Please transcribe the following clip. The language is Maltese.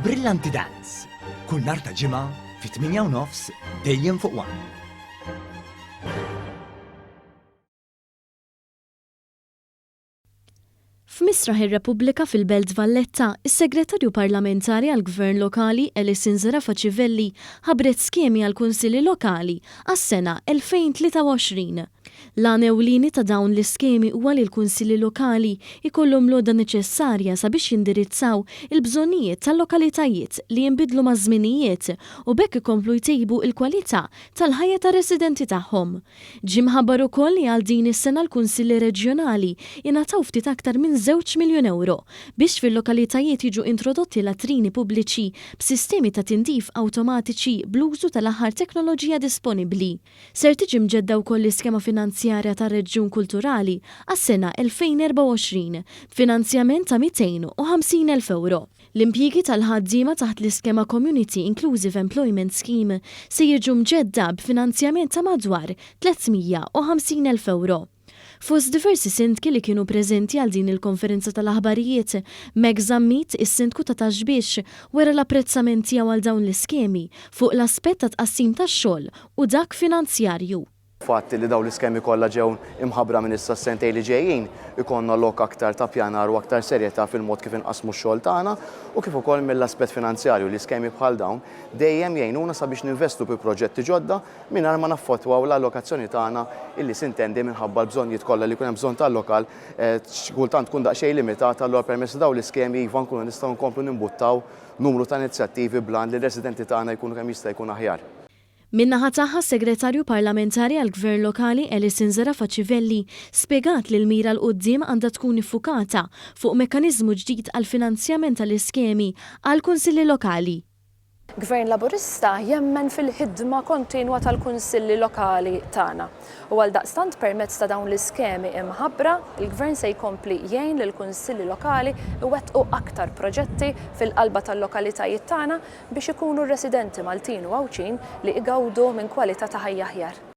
Brillanti Dance, kull nhar ta' Ġimgħa fit-8 u nofs dejjem fuq One. F'Misraħ ir-Repubblika fil-Belt Valletta, is-Segretarju Parlamentari għall-Gvern Lokali Alison Zerafa Civelli ħabbret skemi għall-Kunsilli Lokali għas-sena 2023. L-għan ewlieni ta' dawn l-iskemi huwa li l-Kunsilli Lokali jkollhom l-għodda neċessarja sabiex jindirizzaw il-bżonnijiet tal-lokalitajiet li jinbidlu maż-żminijiet u b'hekk ikomplu jtejbu l-kwalità tal-ħajja tar-residenti tagħhom. Ġie mħabbar ukoll li għal din is-sena l-Kunsilli Reġjonali ingħataw ftit aktar minn żewġ miljun ewro biex fil-lokalitajiet jiġu introdotti latrini pubbliċi b'sistemi ta' tindif awtomatiċi bl-użu tal-aħħar teknoloġija disponibbli. Ser tiġi mġedda wkoll l-iskema finanzjarja tar-Reġjun Kulturali għas-sena 2024 b'finanzjament ta' 250 elf ewro. L-impjiegi tal-ħaddiema taħt l-iskema Community Inclusive Employment Scheme se jiġu mġedda b'finanzjament ta' madwar 350 elf ewro. Fost diversi sindki li kienu preżenti għal din il-konferenza tal-aħbarijiet, Max Zammit, is-Sindku ta' Ta' Xbiex, wera l-apprezzament tiegħu għal dawn l-iskemi fuq l-aspett ta' tqassim tax-xogħol u dak finanzjarju. Fatt li dawn l-iskemi kollha ġew imħabbra minn issa s-sentejn li ġejjin, ikollna lok aktar ta' pjanar u aktar serjetà fil-mod kif inqassmu x-xogħol tagħna u kif ukoll mill-aspett finanzjarju li skemi bħal dawn dejjem jgħinuna sabiex ninvestu fi proġetti ġodda mingħajr ma naffettwaw l-allokazzjoni tagħna illi sintendi minħabba l-bżonnijiet kollha li jkun hemm bżonn tal-lokal xi kultant tkun daqsxejn limitata allura permezz ta' dawn l-iskemi iva nkunu nistgħu nkomplu nimbuttaw numru ta' inizjattivi bl-għan li r-residenti tagħna jkunu kemm jista' jkun aħjar. Min-naħa tagħha s-Segretarju Parlamentari għall-Gvern Lokali Alison Zerafa Civelli spjegat li l-mira 'l quddiem għandha tkun iffukata fuq mekkaniżmu ġdid għall-finanzjament tal-iskemi għall-Kunsilli Lokali. Gvern Laburista jemmen fil-ħidma kontinwa tal-Kunsilli Lokali tagħna u għaldaqstant permezz ta' dawn l-iskemi imħabbra, il-Gvern se jkompli jgħin lill-Kunsilli Lokali iwettqu aktar proġetti fil-qalba tal-lokalitajiet tagħna biex ikunu r-residenti Maltin u Għawdxin li igawdu minn kwalità ta' ħajja aħjar.